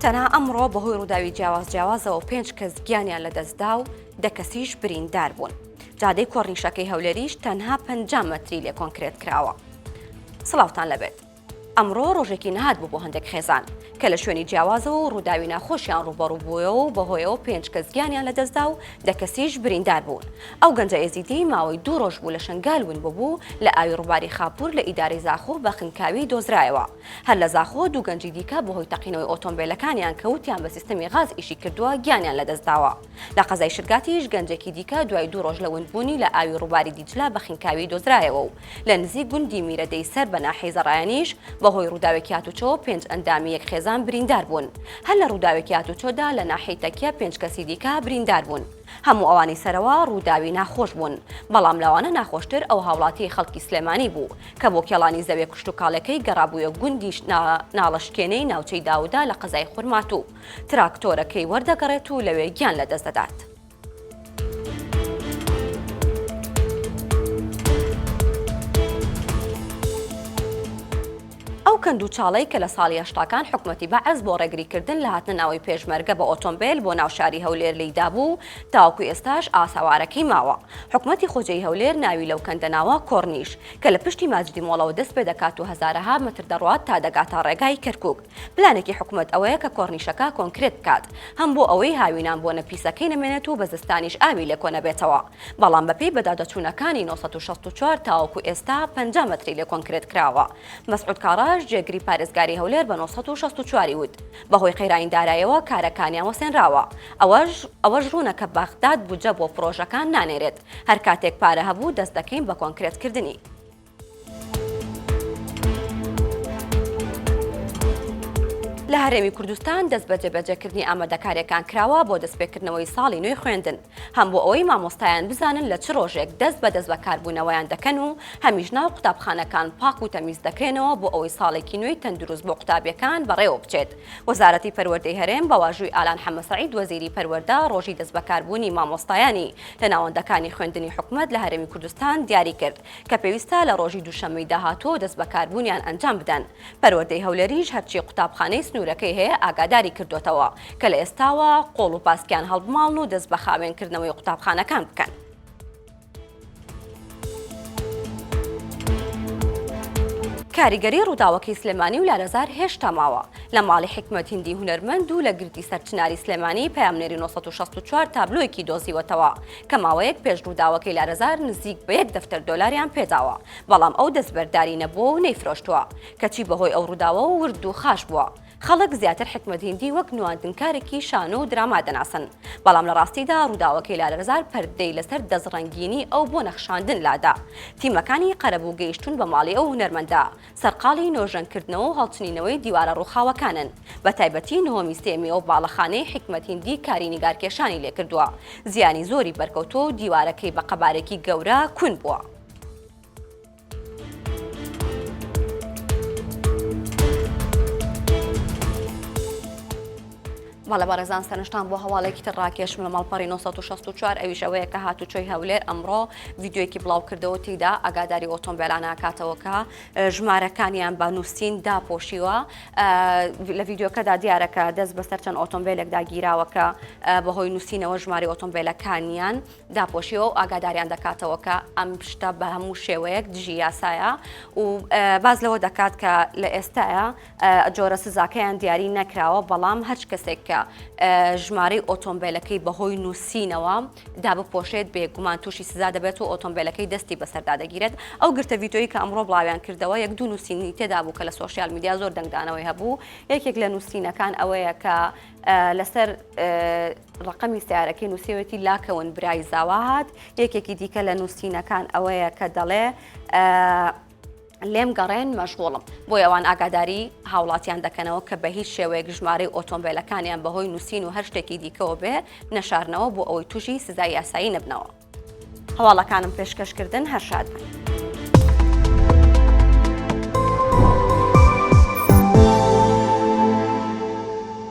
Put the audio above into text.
تەنها ئەمڕۆ بەهۆی ڕووداوی جیاواز جیاوازەوە پێنج کەس گیانیان لەدەستدا و دە کەسیش بریندار بوون. جادەی کۆرنیشەکەی هەولێریش تەنها 50 مەتری لێ کۆنکرێت کراوە. سڵاوتان لەبێت. ئەمڕۆ ڕۆژێکی نەهات بوو بۆ هەندێک خێزان کە لە شوێنی جیاوازەوە و ڕووداوی ناخۆشیان ڕووبەڕوو بوویەوە و بەهۆیەوە پێنج کەس گیانیان لەدەستدا و دە کەسیش بریندار بوون. ئەو گەنجە ئێزیدیەی ماوەی دوو ڕۆژ بوو لە شنگال ون ببوو لە ئاوی ڕووباری خاپوور لە ئیدارەی زاخۆ بە خنکاوی دۆزرایەوە. هەر لە زاخۆ دوو گەنجی دیکە بەهۆی تەقینەوەی ئۆتۆمبێلەکانیان کە وتیان بە سیستەمی غاز ئیشی کردووە گیانیان لەدەستداوە. لە قەزای شرگاتیش گەنجێکی دیکە دوای دوو ڕۆژ لە ونبوونی لە ئاوی ڕووباری دیجلە بە خنکاوی دۆزرایەوە و لە نزیک گوندی میرەدەی سەر بە ناحیەی زەڕایەنیش بەهۆی ڕووداوێکی هاتوچۆ پێنج ئەندامی یەک خێزان بریندار بوون. هەر لە ڕووداوێکی هاتوچۆدا لە ناحیەی تەکیە پێنج کەسی دیکە بریندار بوون. هەموو ئەوانەی سەرەوە ڕووداوی ناخۆش بوون، بەڵام لەوانە ناخۆشتر ئەو هاوڵاتیەی خەڵکی سلێمانی بوو کە بۆ کێڵانی زەویە کشتوکاڵیەکەی گەڕابوویە گوندی ناڵەشکێنەی ناوچەی داوودە لە قەزای خورماتوو تراکتۆرەکەی وەردەگەڕێت و لەوێ گیان لەدەست دەدات. ئەو کەند و چاڵەی کە لە ساڵی هەشتاکان حکومەتی بەعس بۆ ڕێگریکردن لە هاتنە ناوەی پێشمەرگە بە ئۆتۆمبێل بۆ ناو شاری هەولێر لێی دابوو، تاوەکو ئێستاش ئاسەوارەکەی ماوە. حکومەتی خۆجێی هەولێر ناوی لەو کەندە ناوە کۆرنیش، کە لە پشتی ماجدی مۆڵەوە دەست پێدەکات و هەزارەها مەتر دەڕوات تا دەگاتە ڕێگای کەرکوک. پلانێکی حکومەت ئەوەیە کە کۆرنیشەکە کۆنکرێت بکات، هەم بۆ ئەوەی هاوینان بۆنە پیسەکەی نەمێنێت و بە زستانیش ئاوی لێ کۆنەبێتەوە. بەڵام بەپێی بەدادەچوونەکانی 964 تاوەکو ئێستا 50 مەتری لێ کۆنکرێت کراوە. مەسعود کاڕاش جێگری پارێزگاری هەولێر بە 964 ی وت، بەهۆی قەیرانی دارایەوە کارەکانیان وەستێنراوە. ئەوەش ئەوەش ڕوونە کە بەغداد بودجە بۆ پڕۆژەکان نانێرێت. هەر کاتێک پارە هەبوو دەست دەکەین بە کۆنکرێتکردنی. لە هەرێمی کوردستان دەست بە جێبەجێکردنی ئامادەکارییەکان کراوە بۆ دەستپێکردنەوەی ساڵی نوێی خوێندن، هەم بۆ ئەوەی مامۆستایان بزانن لە چ ڕۆژێک دەست بە دەستبەکاربوونەوەیان دەکەن و هەمیش ناو قوتابخانەکان پاک و تەمیز دەکرێنەوە بۆ ئەوەی ساڵێکی نوێی تەندروست بۆ قوتابیەکان بەڕێوە بچێت. وەزارەتی پەروەردەی هەرێم بە واژووی ئالان حەمەسەعید وەزیری پەروەردە ڕۆژی دەستبەکاربوونی مامۆستایانی لە ناوەندەکانی خوێندنی حکومەت لە هەرێمی کوردستان دیاریکرد کە پێویستە لە ڕۆژی دووشەممەی داهاتووەوە دەستبەکاربوونیان ئەنجام بدەن. پەروەردەی هەولێریش هەرچی قوتابخانەی سنوورەکەی هەیە ئاگاداری کردۆتەوە کە لە ئێستاوە قۆڵ و پاسکیان هەڵبماڵن و دەست بە خاوێنکردنەوەی قوتابخانەکان بکەن. کاریگەری ڕووداوەکەی سلێمانی و لالەزار هێشتا ماوە. لە ماڵی حیکمەت هیندی هونەرمەند و لە گردی سەرچناری سلێمانی پەیامنێری 964 تابلۆیەکی دۆزیوەتەوە کە ماوەیەک پێش ڕووداوەکەی لالەزار نزیک بە یەک دەفتەر دۆلاریان پێداوە بەڵام ئەو دەستبەرداری نەبووە و نەیفرۆشتووە کەچی بەهۆی ئەو ڕووداوەوە ورد و خاش بووە. خەڵک زیاتر حیکمەت هیندی وەک نواندنکارێکی شانۆ و دراما دەناسن، بەڵام لە ڕاستیدا ڕووداوەکەی لالەزار پەردەی لەسەر دەستڕەنگینی ئەو بۆ نەخشاندن لادا. تیمەکانی قەرەبوو گەیشتوون بە ماڵی ئەو هونەرمەندە، سەرقاڵی نۆژەنکردنەوە و هەڵچنینەوەی دیوارە ڕووخاوەکانن، بەتایبەتی نهۆمی سێیەمی ئەو باڵەخانەی حیکمەت هیندی کاری نیگارکێشانی لێکردووە، زیانی زۆری بەرکەوتووە و دیوارەکەی بە قەبارەیەکی گەورە کون بووە. بەڵێ بەڕێزان سەرنجتان بۆ هەواڵێکی تر ڕاکێشم لە ماڵپەڕی 964 ئەویش ئەوەیە کە هاتوچۆی هەولێر ئەمڕۆ ڤیدیۆیەکی بڵاو کردەوە تیدا ئاگاداری ئۆتۆمبیلان ناکاتەوە کە ژمارەکانیان بە نووسین داپۆشیوە لە ڤیدیۆکەدا دیارە کە دەست بەسەر چەند ئۆتۆمبیلێکدا گیراوە کە بەهۆی نووسینەوە ژماری ئۆتۆمبیلەکانیان داپۆشیوە و ئاگاداریان دەکاتەوە کە ئەم شتە بە هەموو شێوەیەک دژی یاسایە و باز لەوە دەکات کە لە ئێستاە جۆرە سزاکەیان دیاری نەکراوە بەڵام هەرچ کەسێک کە ژمارەی ئۆتۆمبیلەکەی بەهۆی نووسینەوە دابپۆشێت بێگومان تووشی سزا دەبێت و ئۆتۆمبیلەکەی دەستی بەسەردا دەگیرێت ئەو گرتە ڤیدیۆیی کە ئەمڕۆ بڵاویان کردەوە یەک دوو نووسینی تێدا بوو کە لە سۆشیال میدیا زۆر دەنگدانەوەی هەبوو یەکێک لە نووسینەکان ئەوەیە کە لەسەر ڕەقەمی سیارەکەی نووسیوێتی لاکەون برای زاوا هات یەکێکی دیکە لە نووسینەکان ئەوەیە کە دەڵێ لێم گەڕێن مەشغوڵم بۆی ئەوان ئاگاداری هاوڵاتیان دەکەنەوە کە بە هیچ شێوەیەک ژمارەی ئۆتۆمبیلەکانیان بەهۆی نووسین و هەر شتێکی دیکەوە بێ نەشارنەوە بۆ ئەوەی تووشی سزای یاسایی نەبنەوە. هەواڵەکانم پێشکەشکردن هەر شاد بن.